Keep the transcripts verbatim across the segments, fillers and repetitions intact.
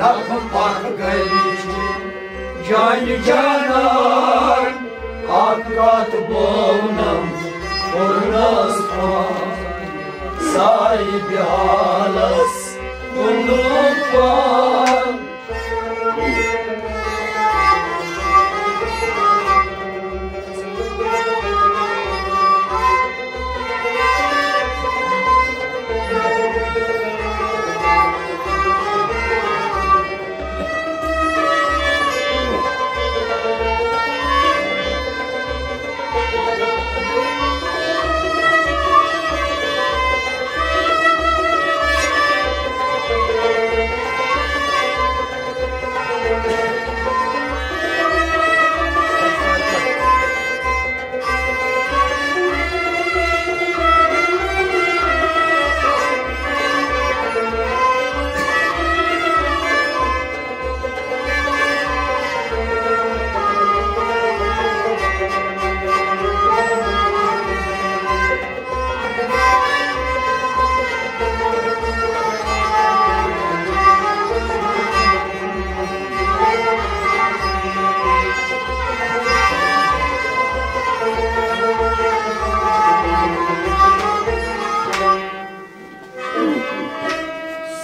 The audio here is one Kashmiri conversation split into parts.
اکھ پکھ گلی جان جانان، اکھ کتھ بونم پورنس پان۔ صاحب حالس کُنُن پان۔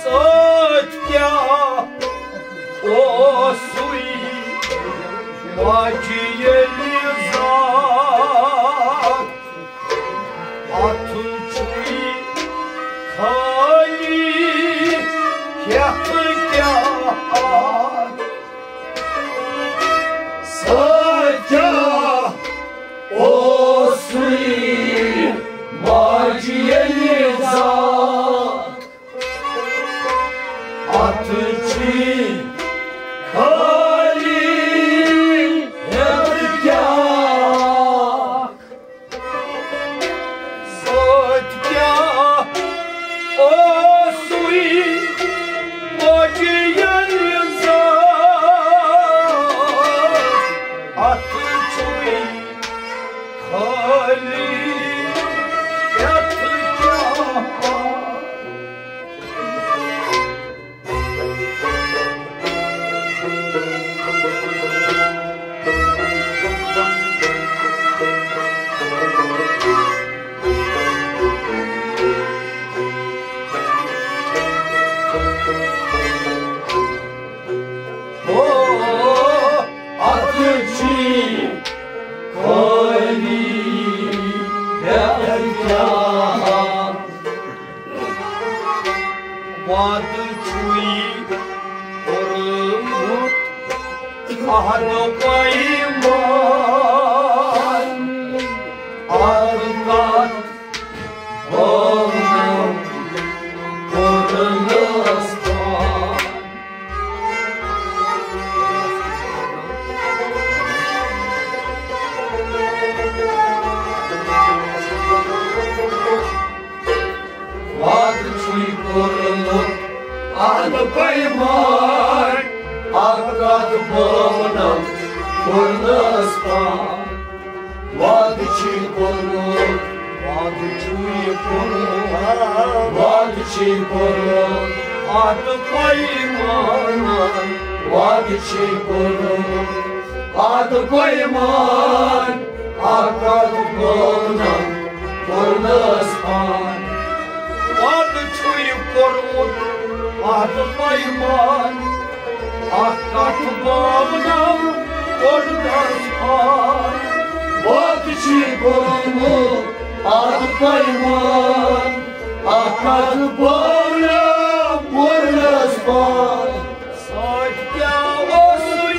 سۭتۍ کیٛاہ اوسُے ماجہِ ییٚلہِ زاو؟ اَتھٕ چھُے خٲلی ہٮ۪تھ کیٛاہ؟ سۭتۍ کیٛاہ اوسُے ماجہِ ییٚلہِ زاو؟ اَتھٕ چھُے خٲلی ہٮ۪تھ کیٛاہ؟ سۭتۍ کیٛاہ اوسُے ماجہِ ییٚلہِ زاو؟ اَتھٕ چھُے خٲلی ہٮ۪تھ کیٛاہ؟ او، اَتھٕ چھُے خٲلی ہٮ۪تھ کیٛاہ؟ وعدٕ چھُے کوٚرمُت عہد پیمان، عہد کتھ بونم کوٚرنس پان۔ وعدٕ چھُے کوٚرمُت عہد پیمان، اکھ کتھ بونم کوٚرنس پان۔ وعدٕ چھُے کوٚرمُت، وعدٕ چھُے کوٚرمُت، وعدٕ چھُے کوٚرمُت عہد پیمان، وعدٕ چھُے کوٚرمُت عہد پیمان، اکھ کتھ بونم کوٚرنس پان۔ وعدٕ چھُے کوٚرمُت عہد پیمان، اکھ کتھ بونم کوٚرنس پان۔ وعدٕ چھُے کوٚرمُت عہد پیمان، اکھ کتھ بونم کوٚرنس پان۔ سۭتۍ کیٛاہ اوسُے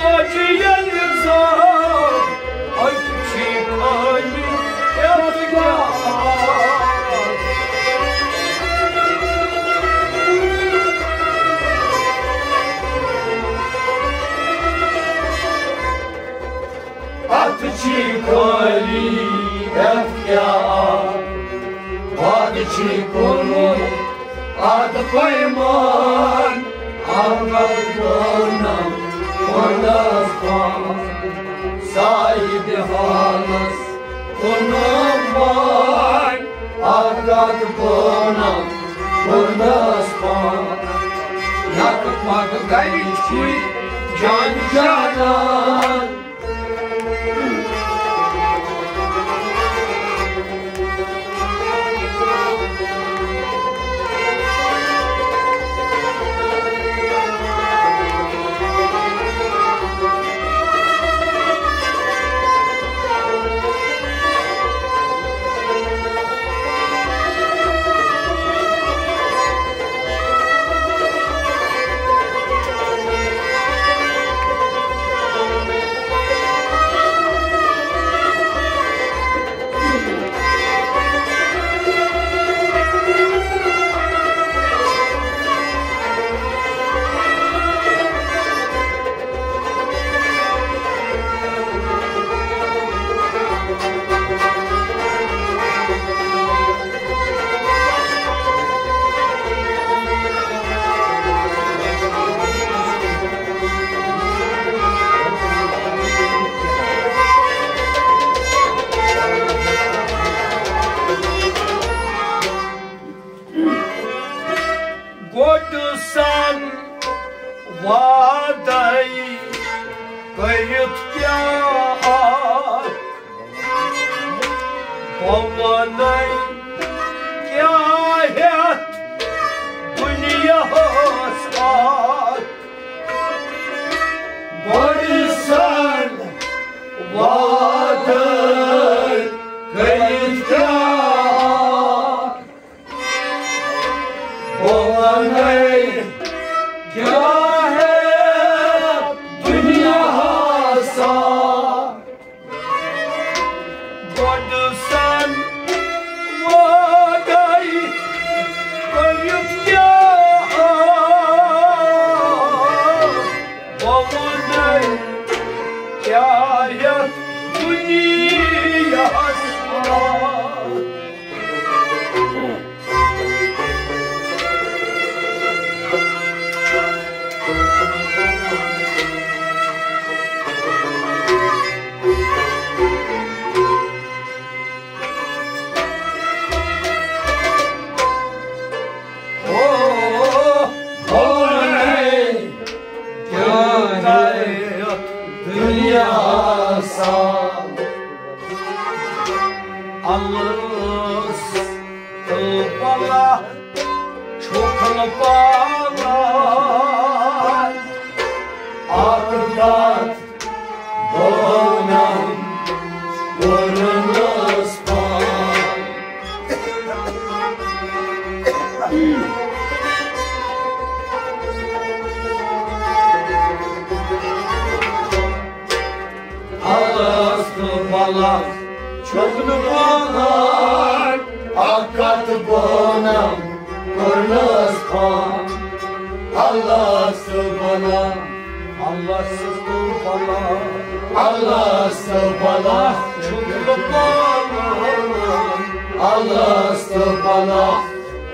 ماجہِ ییٚلہِ زاو؟ أتھۍ چھِ خٲلی ہٮ۪تھ کیٛاہ؟ اَتھٕ چھِ خٲلی ہٮ۪تھ کیٛاہ؟ وعدٕ چھُے کوٚرمُت عہد پیمان، عہد کوٚرنم کوٚرنس پان۔ صاحب حالس کوٚرنم وان، عہد کوٚرنم کوٚرنس پان۔ نکھٕ پگ گرِ چھُے جان جانان۔ گۄڈٕ سان وعدَے کٔرِتھ کیٛاہ اکھ، بہٕ وَنَے کیٛاہ ہٮ۪تھ دُنیاہَس اکھ۔ گۄڈٕ سان وعدَے کٔرِتھ کیٛاہ اکھ، بہٕ وَنَے کیٛاہ ہٮ۪تھ دُنیاہَس اکھ۔ گۄڈٕ سان وعدَے کٔرِتھ کیٛاہ اکھ، بہٕ وَنَے کیٛاہ یَتھ دُنیاہَس اکھ۔ او، او ہے، کیٛاہ یَتھ دُنیاہَس اکھ۔ الس تہٕ بلا چھُکھ نہٕ پالان۔ اکھ کتھ وَنَم، ووٚنمَس پان۔ الس تہٕ بلا چھُکھ نہٕ پالان، اکھ کتھ وَنَم، کوٚرنَس پان۔ الس تہٕ بلا، الس تہٕ بلا، الس تہٕ بلا چھُکھ نہٕ پالان۔ الس تہٕ بلا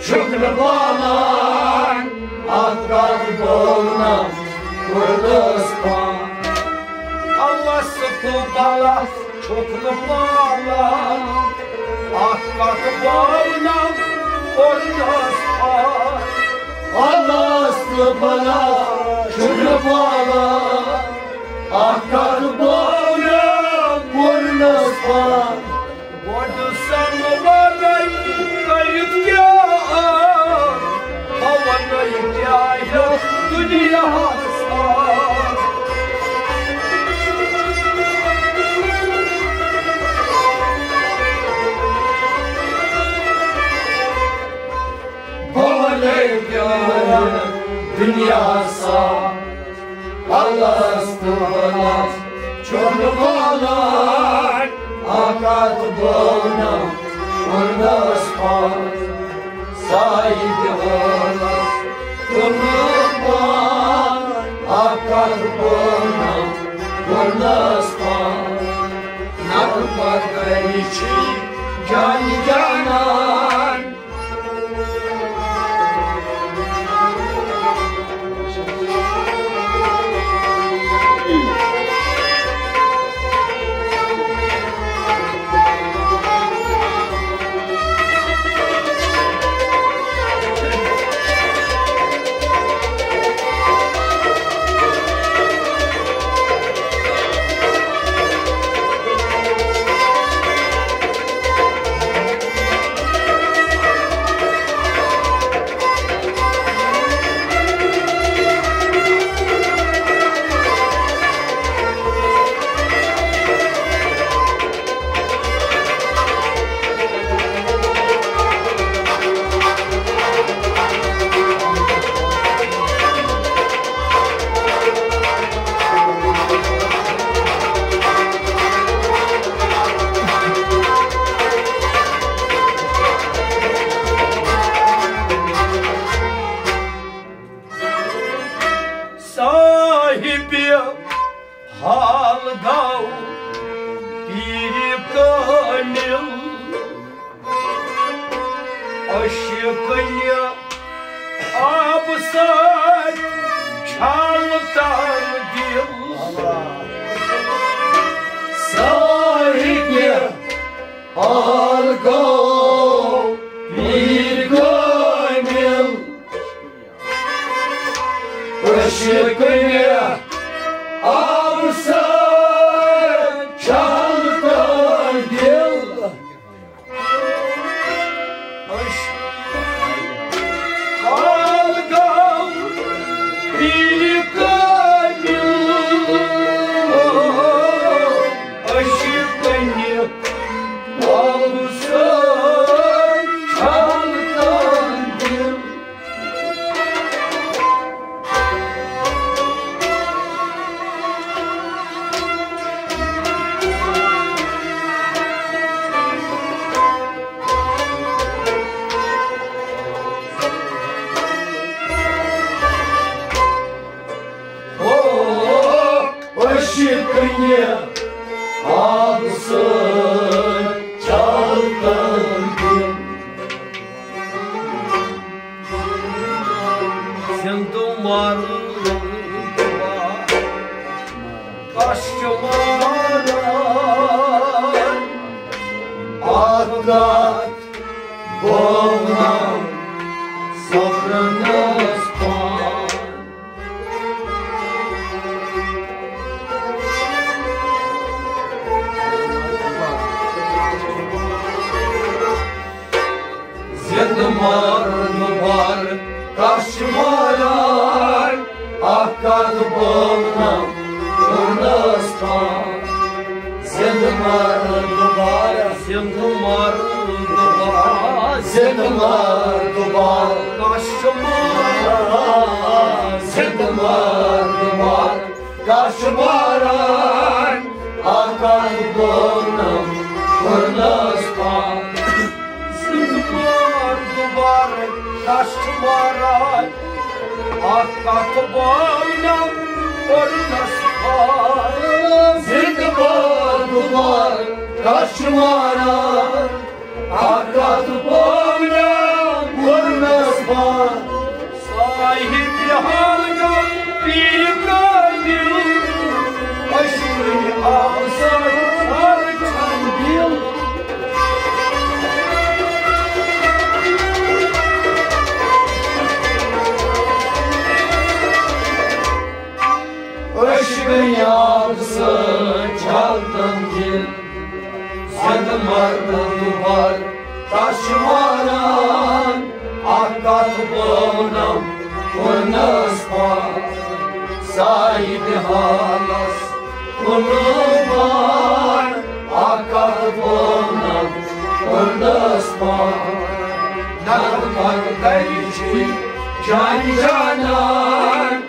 چھُکھ نہٕ پالان، اکھ کتھ وَنَم، کوٚرنَس پان۔ الس تہٕ بلا چھُکھ نہٕ پالان، اکھ کتھ وَنَم، کوٚرنَس پان۔ الس تہٕ بلا چھُکھ نہٕ پالان، اکھ کتھ وَنَم، کوٚرنَس پان۔ گۄڈٕ سان وعدَے کٔرِتھ کیٛاہ اکھ، بہٕ وَنَے کیٛاہ یَتھ دُنیاہَس اکھ۔ بہٕ وَنَے کیٛاہ یَتھ دُنیاہَس اکھ۔ الس تہٕ بلا چھُکھ نہٕ پالان، اکھ کتھ وَنَم، کوٚرنَس پان۔ سایہِ تہِ وٲلَس کوٚرنَس پان، اکھ کتھ وَنَم، کوٚرنَس پان۔ نقل پتہٕ چھِ جان جانان۔ شِکنہِ آبہٕ سۭتۍ چھلتن دِل۔ صاحبِ حال گوٚو پیٖر کٲمِل۔ عشقٕنہِ آبہٕ سۭتۍ چھلتن دِل۔ عشق حال گوٚو پیٖرِ کٲمِل۔ عشقٕنہِ آبہٕ سۭتۍ چھلتن دِل۔ او، عشقٕنہِ آبہٕ سۭتۍ چھلتن دِل۔ زِندٕ مرُن دُعا کَس چھُ ماران؟ اَکھ کَتھ بولنَم صبرَنَس پان۔ زِندٕ مرُن دُبارٕ کَس چھُ ماران؟ اَکھ کَتھ بولنَم کوٚرنَس پان۔ زِندٕ مرُن دُبارٕ، زِندٕ مرُن دُبارٕ، زِندٕ مرُن دُبارٕ کَس چھُ ماران؟ زِندٕ مرُن دُبارٕ کَس چھُ ماران؟ اَکھ کَتھ بولنَم کوٚرنَس پان۔ زِندٕ مرُن دُبارٕ کَس چھُ ماران؟ اَکھ کَتھ بولنَم کوٚرنَس پان۔ زِندٕ مرُن دُبارٕ کَس چھُ ماران؟ اَکھ کَتھ بولنَم کوٚرنَس پان۔ صاحبِ حال گوٚو پیٖرِ کٲمِل، عشقٕنہِ آبہٕ سۭتۍ چھلتن دِل۔ عشقٕنہِ آبہٕ سۭتۍ چھلتن دِل۔ زِندٕ مرُن دُبارٕ کَس چھُ ماران؟ اَکھ کَتھ بولنَم کوٚرنَس پان۔ صاحبِ حالَس کُنُن پان، اَکھ کَتھ بولنَم کوٚرنَس پان۔ نرم پَتہٕ کَرِ چھُے جان جانان۔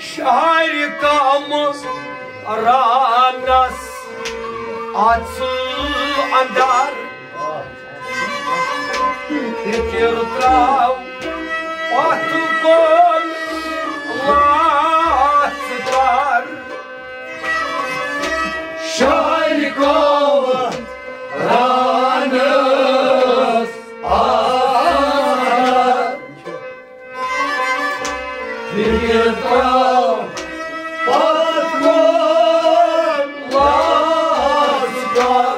شاعرِ کامرانس اژ اندر، فکر تراو پتھ کُن لژھ کر۔ شاعرِ کامرانس اژ اندر، پتھ کُن لاژ کر۔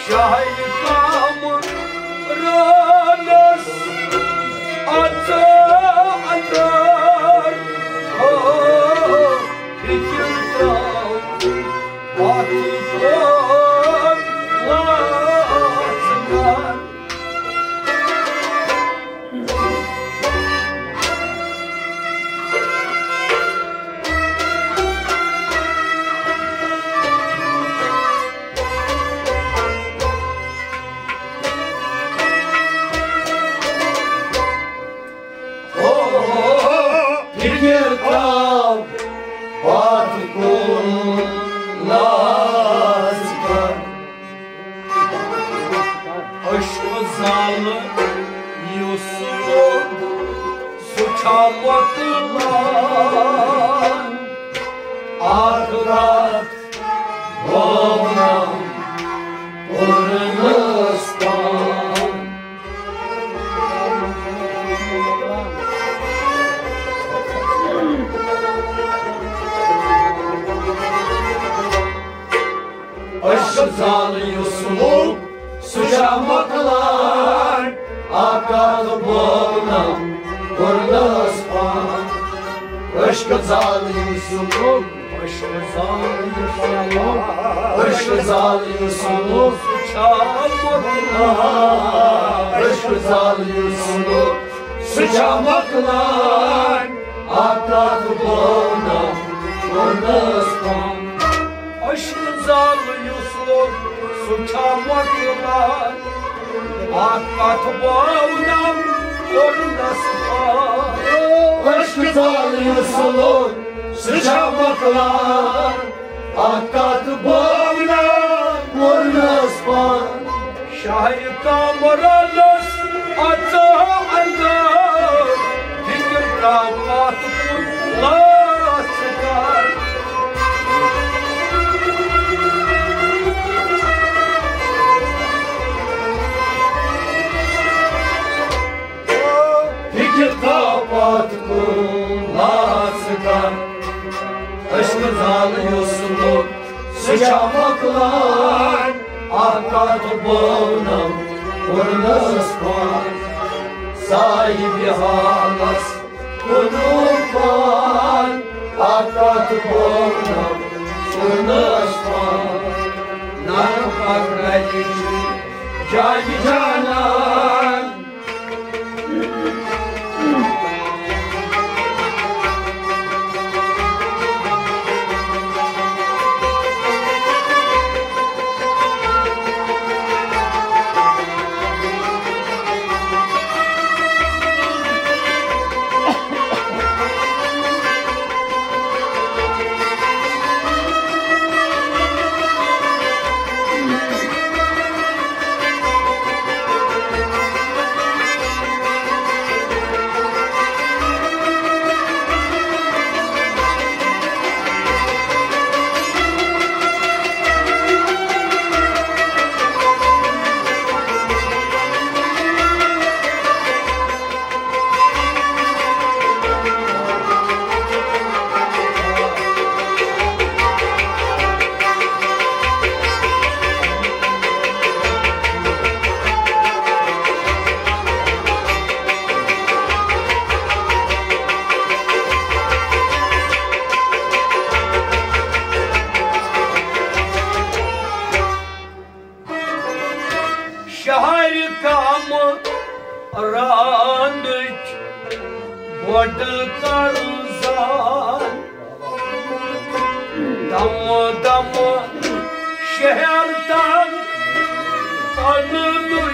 شاہہِ کامرانس اژ اندر، او، فکر تراو، پتھ کُن لاژ کر۔ فکر تراو، پتھ کُن لاژ کر۔ عشق زالہٕ یُس لوٚگ، سُہ چھا مۄکلان؟ اکھ راتھ وونم کوٚرنس پان۔ عشق زالہٕ یُس لوٚگ، سُہ چھا مۄکلان؟ اکھ کتھ وونم کوٚرنس پان۔ عشق زالہٕ یُس لوٚگ، عشق زالہٕ یُس لوٚگ، عشق زالہٕ یُس لوٚگ، سُہ چھا مۄکلان؟ عشق زالہٕ یُس لوٚگ، سُہ چھا مۄکلان؟ اکھ کتھ وونم کوٚرنس پان۔ عشق زالہٕ یُس لوٚگ، سُہ چھا مۄکلان؟ اکھ کتھ وونم کوٚرنس پان۔ عشق زالہٕ یُس لوٚگ، سُہ چھا مۄکلان؟ اکھ کتھ وونم کوٚرنس پان۔ شاہہِ کامرانس اژ اندر، فکر تراو، پتھ کُن لاژ کر۔ فکر تراو، پتھ کُن لاژ کر۔ عشق زالہٕ یُس لوٚگ، سُہ چھا مۄکلان؟ اکھ کتھ وونم کوٚرنس پان۔ صاحبِ حالس کُنُم پان، اکھ کتھ وونم کوٚرنس پان۔ نرم پکھ گرِچ جاے جانان۔ شہرِ کامرانٕچ گۄڈٕ کر زان۔ دمہٕ دمہٕ شہر تام پننُے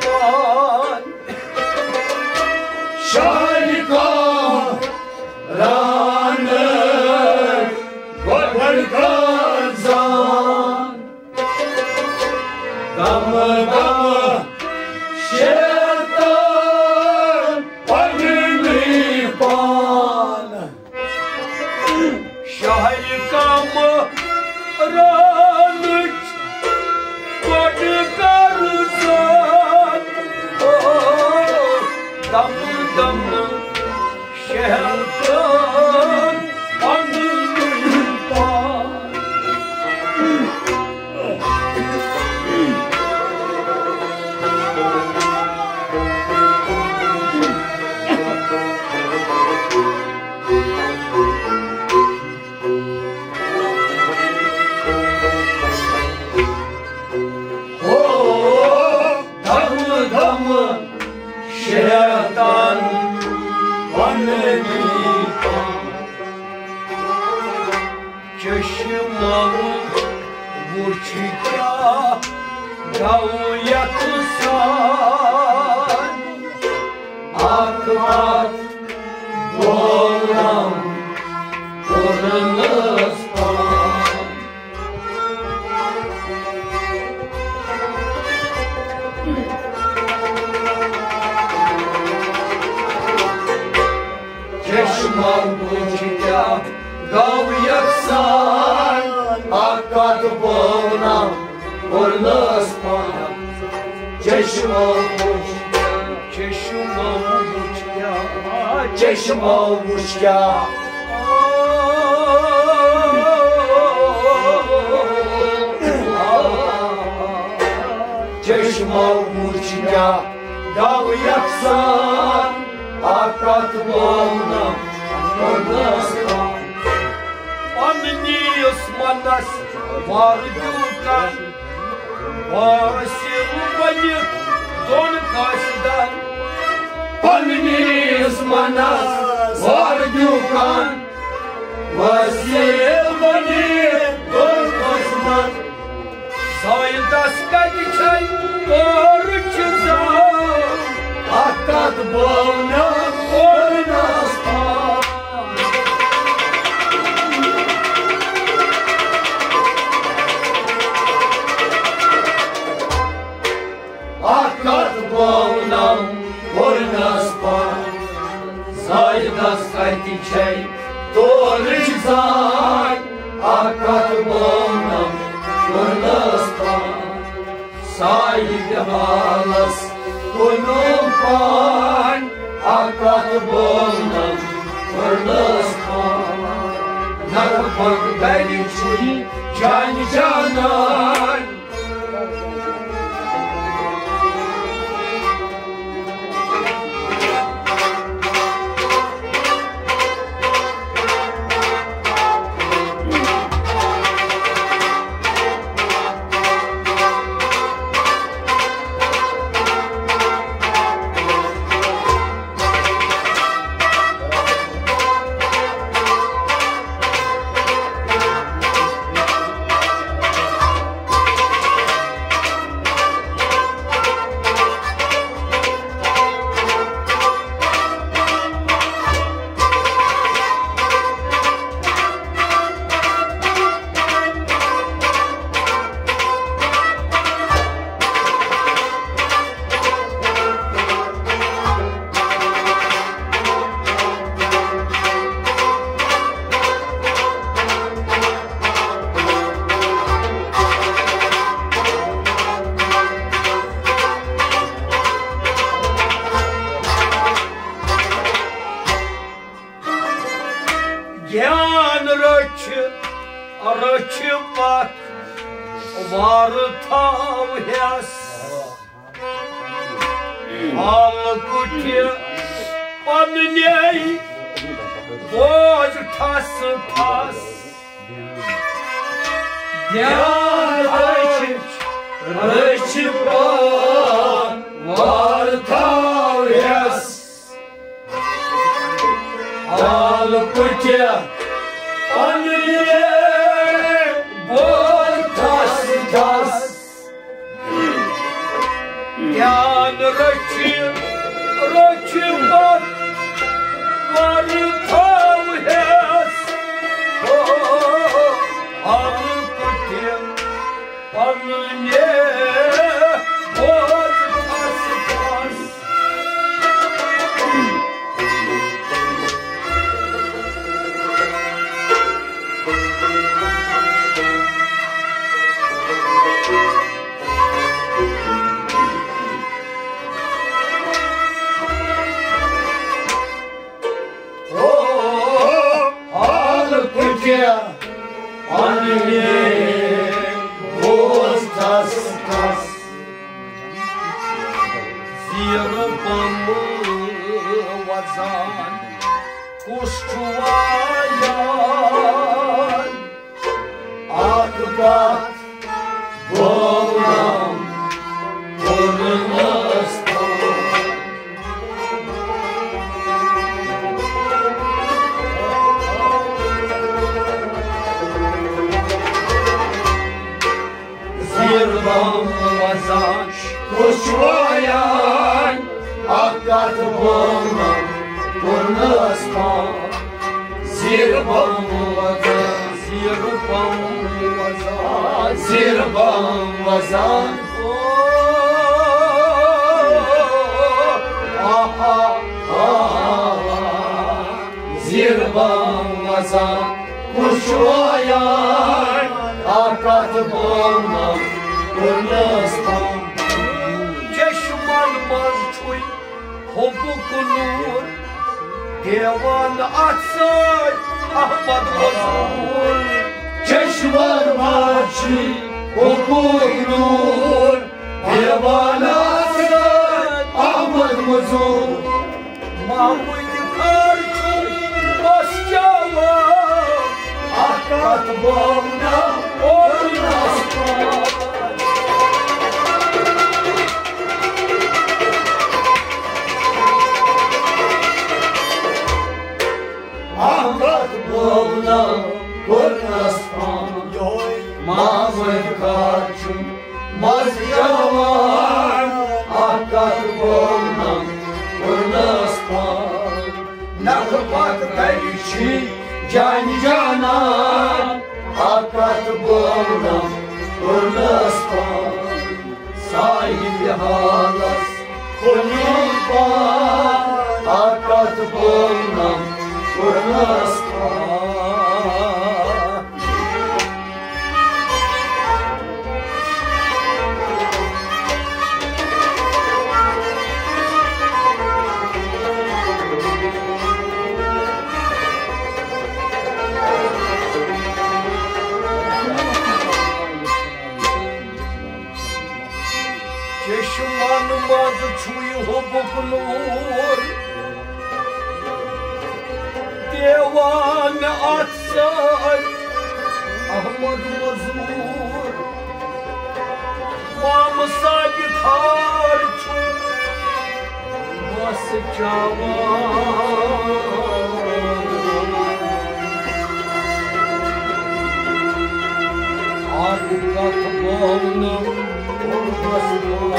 پان۔ شہرِ کامرانٕچ گۄڈٕ کر زان۔ دمہٕ دمہٕ شہر تام پننُے پان۔ شہرِ کامرانٕچ گۄڈٕ کر زان۔ او، دمہٕ دمہٕ شیطان پننی پان۔ چشمو وُچھ کیٛاہ گوٚو یکسان، اکھ کتھ وونم کوٚرنس پان۔ چشمو وُچھ کیٛاہ گوٚو یکسان، اکھ کتھ وونم کوٚرنس پان۔ چشمو وُچھ، چشمو وُچھ کیٛاہ، چشمو وُچھ کیٛاہ، چشمو وُچھ کیٛاہ گوٚو یکسان، اکھ کتھ وونم کوٚرنس پان۔ پننِس منس وردیوٗ کن، وٲصِل بٔنِتھ دۄن قٲصدن۔ پننِس منس وردیوٗ کن، وٲصِل بٔنِتھ دۄن قٲصدن۔ زٲیدس کتہِ چھے تورٕچ زان، اکھ کتھ وونم کوٚرنس پان۔ اکھ کتھ وونم کوٚرنس پان۔ زٲیدس کتہِ چھے تورٕچ زان، اکھ کتھ وونم کوٚرنس پان۔ سایہِ بِلالس کُنُم پان، اکھ کتھ وونم کوٚرنس پان۔ نخبک گرِ چھُے جان جانان۔ گیان رٔچھِ، رٔچھِ پتھ وارٕ تھاو ہٮ۪س۔ حال کُٹھِ پننے بوز ٹھس ٹھس۔ دھیان رٔچھ، رٔچھ پان وار تھاو ہٮ۪س۔ حال کُٹھِ پننے بوز ٹھس ٹھس۔ دھیان رٔچھِ، رٔچھِ پتھ وارٕ تھاو ہٮ۪س۔ او، حال کُٹھِ پننے بوز ٹھس ٹھس۔ او، حال کُٹھِ پننے بوز ٹھس ٹھس۔ زیٖرٕ بۄنہٕ وزان کُس چھُ وایان؟ اکھ کتھ گوٚو نہٕ کوٚرنس تام۔ بم وزان، زیر بم وزان، زیر بم وزان۔ آہا، آہا، زیر بم وزان۔ کُس چھُ وایان اکھ کتھ بولنم، کوٚرنس تام۔ چشمن منٛز چھُے حبُک نوٗر، دیوان اتھ سۭتۍ احمد مزدور۔ چشمن منٛز چھُے حبُک نوٗر، دیوان اتھ سۭتۍ احمد مزدور۔ محمود خار چھُ بس چاوان، اکھ کتھ بولنم، کوٚرنس تام۔ اکھ کتھ بولنم، کوٚرنس تام۔ یہوے محمود خار چھُ بس چاوان، اکھ کتھ بولنم، کوٚرنس تام۔ نکھٕ پتھ گرِ چھِ جان جانان، اکھ کتھ بولنم، کوٚرنس تام۔ صاحب حالس کھوٚلُن پان، اکھ کتھ بولنم، کوٚرنس تام۔ چشمن منٛز چھُے حبُک نوٗر، دیوان اتھ سۭتۍ احمد مزدور۔ مام صاحب خار چھُ بس چاوان، اکھ کتھ بولنم، کوٚرنس تام۔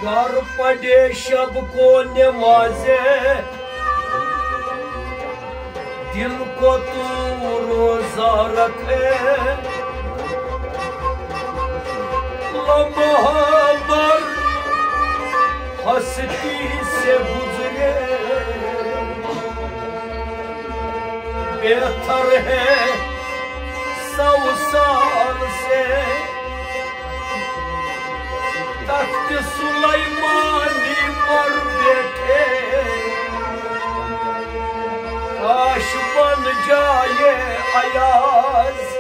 گھر پڑے شب کو نمازے، دل کو تو روزہ رکھے، لمحہ بھر ہستی سے گزرے، بہتر ہے سو سال سے تخت سلیمانی پر بیٹھے، کاش بن جائے ایاز،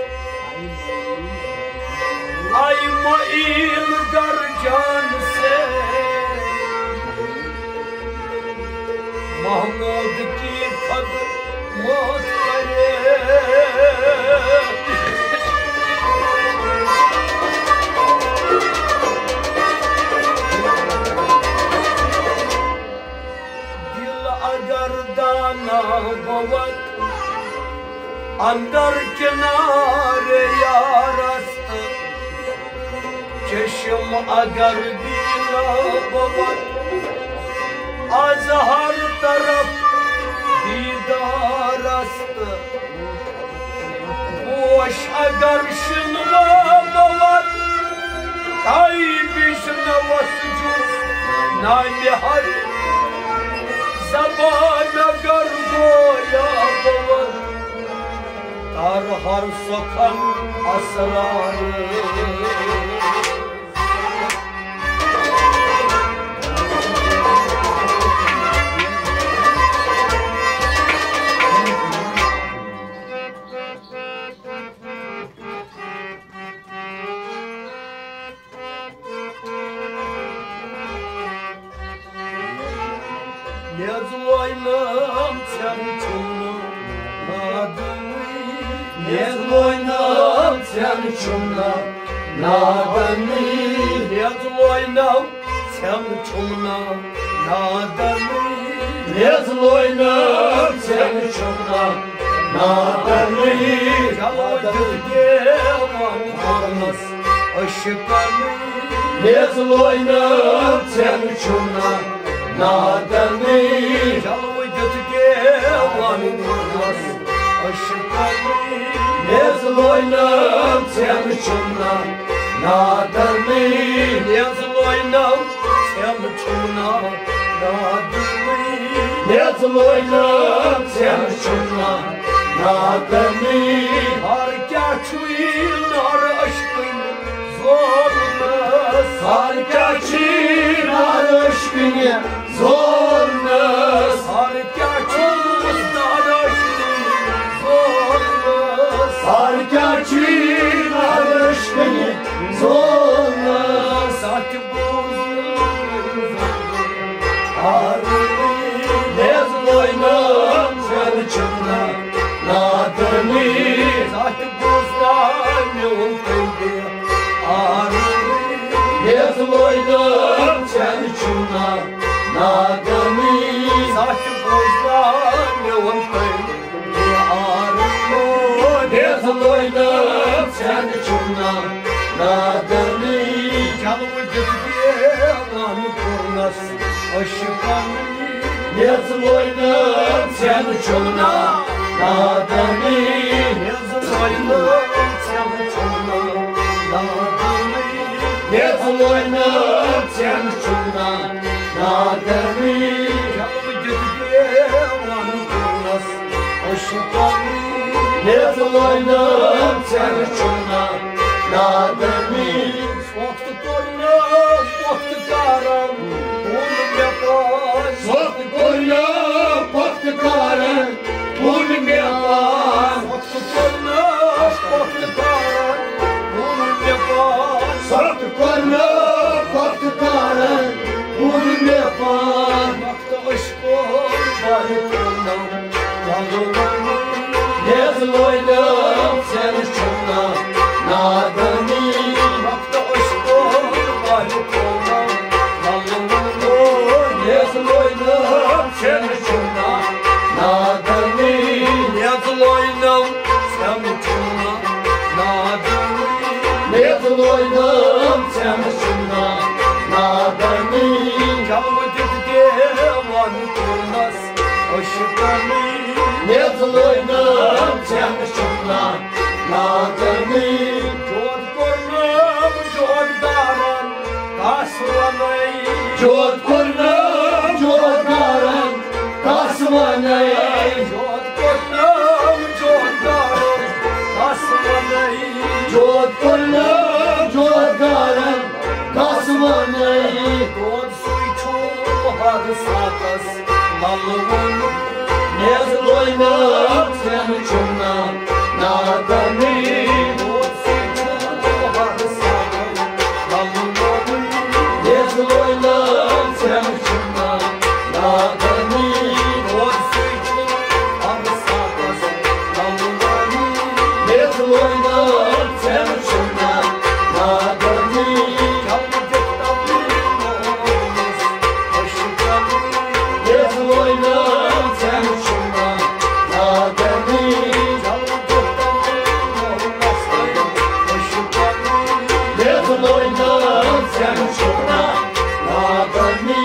آئی معین گر جان سے۔ محمود کی خدمت کرے۔ دل اگر دانا بود، اندر کنار یار است، چشم اگر بینا بود، از هر طرف دیدار است. گوش اگر شنوا بود، تای بشنوست جز نام حق. زبان اگر گویا بود، در هر سخن اسرار. میز لوینم ژھٮ۪ن چھُم نہٕ نادنٕے۔ میز لوینم ژھٮ۪ن چھُم نہٕ نادنٕے۔ میز لوینم ژھٮ۪ن چھُم نہٕ نادنٕے۔ میز لوینم ژھٮ۪ن چھُم نا نادنٕے۔ چلو دیُت دیوان پانس عشقنٕے۔ میز لوینم ژھٮ۪ن چھُم نا نادنٕے۔ چلو دیُت دیوان پانس عشقنٕے۔ میز لوینم ژھٮ۪ن چھُم نا نادنٕے۔ میز لوینم ژھٮ۪ن چھُم نا نادنٕے۔ میز لوینم ژھٮ۪ن چھُم نا نادنٕے۔ ہر کیٛاہ چھُے نار عشقٕنۍ زولنس۔ ہر کیٛاہ چھُے نار عشقٕنۍ زولنس۔ ہر کیٛاہ چھُے نار عشقٕنۍ زولنس۔ ہر کیٛاہ چھُے نار عشقٕنۍ زولنس۔ سچ بوز میز لوینم ژھٮ۪ن چھُم نا نادنٕے۔ سچ بوزنا میون قلبِ آرنٕے۔ میز لوینم ژھٮ۪ن چھُم نا نادنٕے۔ سچ بوزنا میون قلبِ آرنٕے۔ میز لوینم ژھٮ۪ن چھُم نا نادنٕے۔ جلوٕ دیُت دیوان کوٚرنس عشقنٕے۔ میز لوینم ژھٮ۪ن چھُم نا نادنٕے۔ میز لوینم ژھٮ۪ن چھُم نا نادنٕے۔ میز لوینم ژھٮ۪ن چھُم نا نادنٕے۔ جلوٕ دیُت دیوان کوٚرنس عشقنٕے۔ میز لوینم ژھٮ۪ن چھُم نا نادنٕے۔ سوٚتھ کوٚرنم پۄختہٕ کارن، ووٚن مےٚ پان۔ سوٚتھ کوٚرنم پۄختہٕ کارن، ووٚن مےٚ پان۔ سوٚتھ کوٚرنم پۄختہٕ کارن، ووٚن مےٚ پان۔ سوٚتھ کوٚرنم پۄختہٕ کارن، ووٚن مےٚ پان۔ وقت عشقو بارِ کوٚرنم میز لوینم ژھٮ۪ن چھُم نا نادنٕے۔ وقت عشقو بارِ کوٚرنم میز لوینم ژھٮ۪ن چھُم نا نادنٕے۔ میز لوینم ژھٮ۪ن چھُم نا نادنٕے۔ میز لوینم ژھٮ۪ن چھُم نا نادنٕے۔ جلوٕ دیُت دیوان کوٚرنس عشقنٕے۔ میز لوینم ژھٮ۪ن چھُم نا نادنٕے۔ جود کوٚرنم جود دارن کس ونے۔ جود کوٚرنم جود دارن کس ونے۔ جود کوٚرنم جود دارن کس ونے۔ جود کوٚرنم جود دارن کس ونے۔ دود سُے چھُم ہر ساتس للہٕ ووٚنمُت۔ میز لوینم ژھٮ۪ن چھُم نا نادنٕے۔ دود سُے چھُم ہر ساتس للہٕ ووٚنمُت۔ میز لوینم ژھٮ۪ن چھُم نا نادنٕے۔ دود سُے چھُم ہر ساتس للہٕ ووٚنمُت۔ میز لوینم ژھٮ۪ن چھُم نا نادنٕے۔ میز لوینم ژھٮ۪ن چھُم نا نادنٕے۔ میز لوینم ژھٮ۪ن چھُم نا نادنٕے۔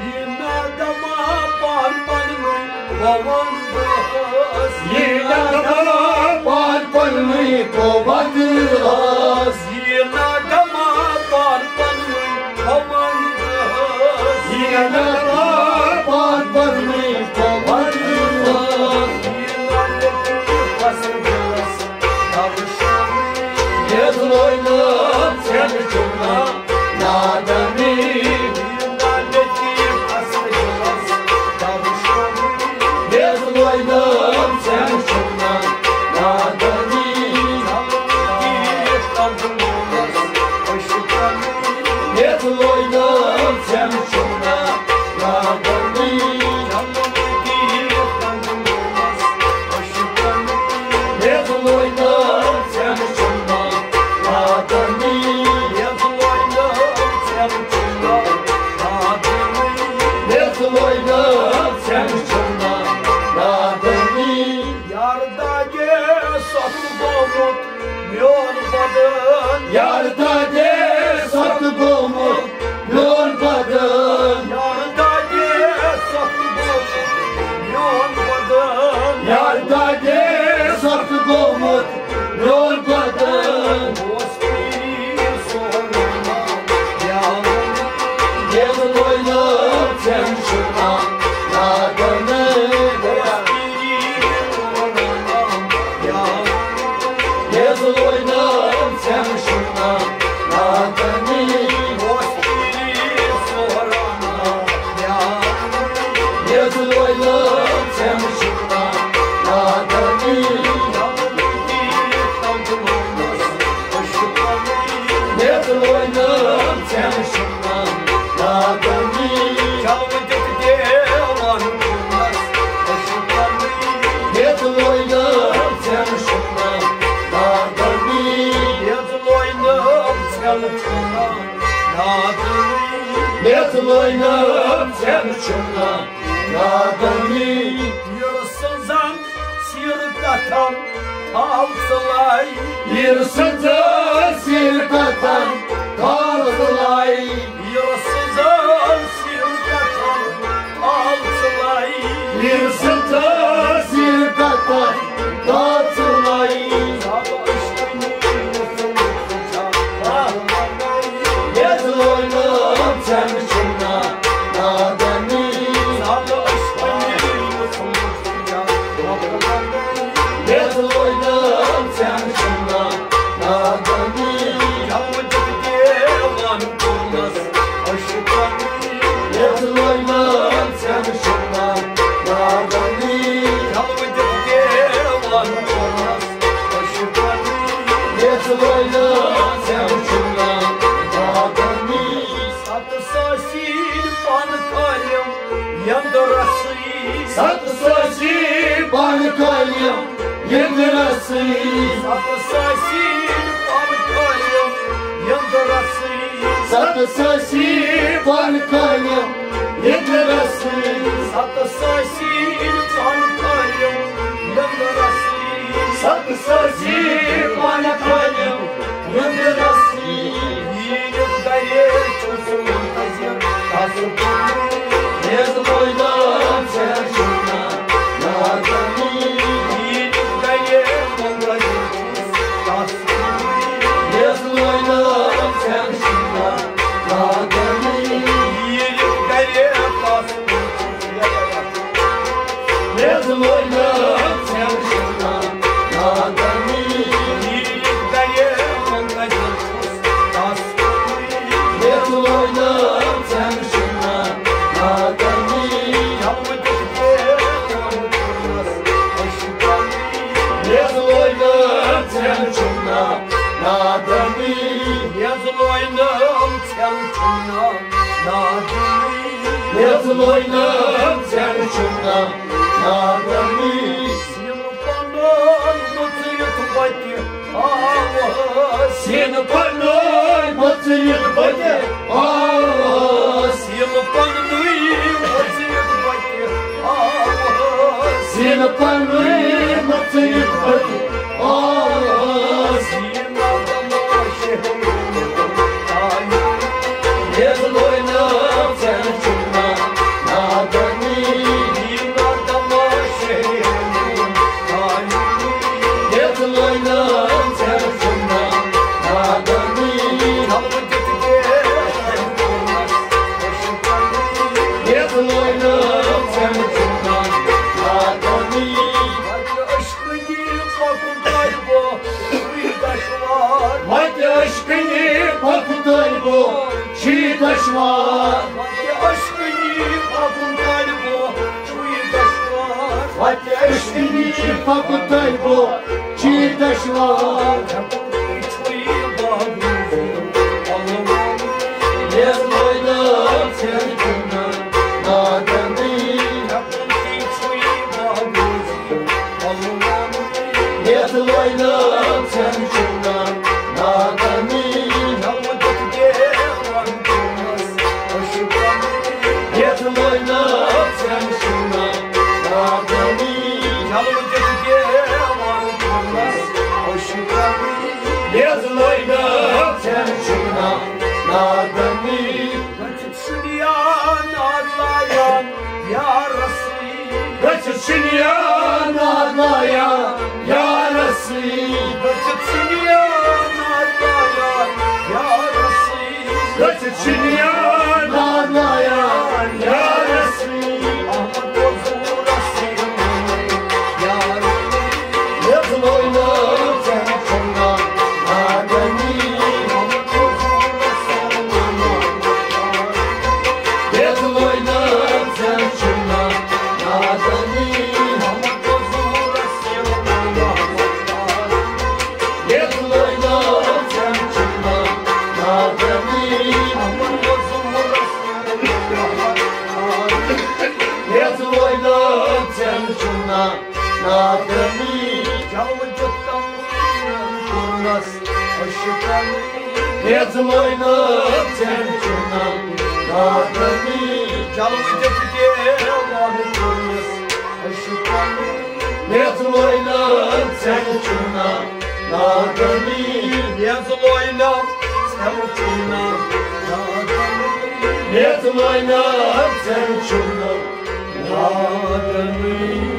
یہِ نادما پان پننُے بہٕ ونہٕ بہٕ ٲس۔ یہِ نادما پان پننُے بہٕ ونہٕ ٲس۔ یہِ نادما پان پننُے بہٕ ونہٕ بہٕ ٲس۔ یہِ نادما پان پننُے بہٕ ونہٕ بہٕ ٲس۔ یہِ نادما پان پننُے بہٕ ونہٕ بہٕ ٲس۔ یہِ نادما پان پننُے بہٕ ونہٕ بہٕ ٲس۔ میز لوینم ژھٮ۪ن چھُم نا نادنٕے۔ میٚژ لٲنہٕ ژٮ۪ن چھُم نہٕ نادٲنی۔ پیٖر سٕنٛزن سیٖرٕ کتھن تھاو ژٕ لَے۔ پیٖر سٕنٛزن سیٖرٕ کتھن تھاو ژٕ لَے۔ پیٖر سٕنٛزن سیٖرٕ کتھن تھاو ژٕ لَے۔ پیٖر سٕنٛزن سیٖرٕ کتھن تھاو ژٕ لَے۔ میٚژ لٲنہٕ ژٮ۪ن چھُم نہٕ نادٲنی۔ میٚژ لٲنہٕ ژٮ۪ن چھُم نہٕ نادٲنی۔ میٚژ لٲنہٕ ژٮ۪ن چھُم نہٕ نادٲنی۔ میٚژ لٲنہٕ ژٮ۪ن چھُم نہٕ نادٲنی۔ ستہٕ سٲسیٖن پانہٕ کٲلِم یَنٛدٕ رَسٕے۔ ستہٕ سٲسیٖن پانہٕ کٲلِم یَنٛدٕ رَسٕے۔ ستہٕ سٲسیٖن پانہٕ کٲلِم یَنٛدٕ رَسٕے۔ ستہٕ سٲسیٖن پانہٕ کٲلِم یَنٛدٕ رَسٕے۔ ستہٕ سٲسیٖن پانہٕ کٲلِم یَنٛدٕ رَسٕے۔ ستہٕ سٲسیٖن پانہٕ کٲلِم یَنٛدٕ رَسٕے۔ ییٖنِو گرے چھُس منتظر تس کُن۔ میٚژ لٲنہٕ ژٮ۪ن چھُم نہٕ نادٲنی۔ ییٖنِو گرے منتظر چھُس تس کُن۔ میٚژ لٲنہٕ ژٮ۪ن چھُم نہٕ نادٲنی۔ ییٖنِو گرے تس کُن۔ میٚژ لٲنہٕ ژٮ۪ن چھُم نہٕ نادٲنی۔ میٚژ لٲنہٕ ژٮ۪ن چھُم نہٕ نادٲنی۔ میٚژ لٲنہٕ ژٮ۪ن چھُم نہٕ نادٲنی۔ میٚژ لٲنہٕ ژٮ۪ن چھُم نہٕ نادٲنی۔ میٚژ لٲنہٕ ژٮ۪ن چھُم نہٕ نادٲنی۔ سیٖنہٕ پنُن مُژرِتھ وَتہِ آوس۔ سیٖنہٕ پنُن مُژرِتھ وَتہِ آوس۔ سیٖنہٕ پننُے مُژرِتھ وَتہِ آوس۔ سیٖنہٕ پنُن مُژرِتھ وَتہِ آوس۔ میٚژ لٲنہٕ ژٮ۪ن چھُم نہٕ نادٲنی۔ میٚژ لٲنہٕ ژٮ۪ن چھُم نہٕ نادٲنی۔ میٚژ لٲنہٕ ژٮ۪ن چھُم نہٕ نادٲنی۔ عشقٕے پکُن طالبو، چھُے دشوار۔ وتہِ عشقٕے پکُن طالبو، چھُے دشوار۔ وتہِ عشقٕے پکُن طالبو، چھُے دشوار۔ وتہِ عشقٕے پکُن طالبو، چھُے دشوار۔ چھُے باغ میٚژ لٲنہٕ ژٮ۪ن چھُم نہٕ نادٲنی۔ میٚژ لٲنہٕ ژٮ۪ن چھُم نہٕ نادٲنی۔ میٚژ لٲنہٕ ژٮ۪ن چھُم نہٕ نادٲنی۔ میٚژ لٲنہٕ ژٮ۪ن چھُم نہٕ نادٲنی۔ گٔژھِتھ شُریان آز لایان یارس سۭتۍ۔ گٔژھِتھ شُریان آز لایان یارس سۭتۍ۔ گٔژھِتھ شُریان آز لایان یارس سۭتۍ۔ گٔژھِتھ شُریان آز لایان یارس سۭتۍ۔ احمد حضورس سۭتۍ۔ میٚژ لٲنہٕ ژٮ۪ن چھُم نہٕ نادٲنی۔ میٚژ لٲنہٕ ژٮ۪ن چھُم نہٕ نادٲنی۔ میٚژ لٲنہٕ ژٮ۪ن چھُم نہٕ نادٲنی۔ میٚژ لٲنہٕ ژٮ۪ن چھُم نہٕ نادٲنی۔ جلوٕ دِتھ کم کوٚرنس عشقن۔ میٚژ لٲنہٕ ژٮ۪ن نادنی، میز لوینا، ژھٮ۪م چھُم نا۔ نادنی، میز لوینا، ژھٮ۪م چھُم نا۔ نادنی۔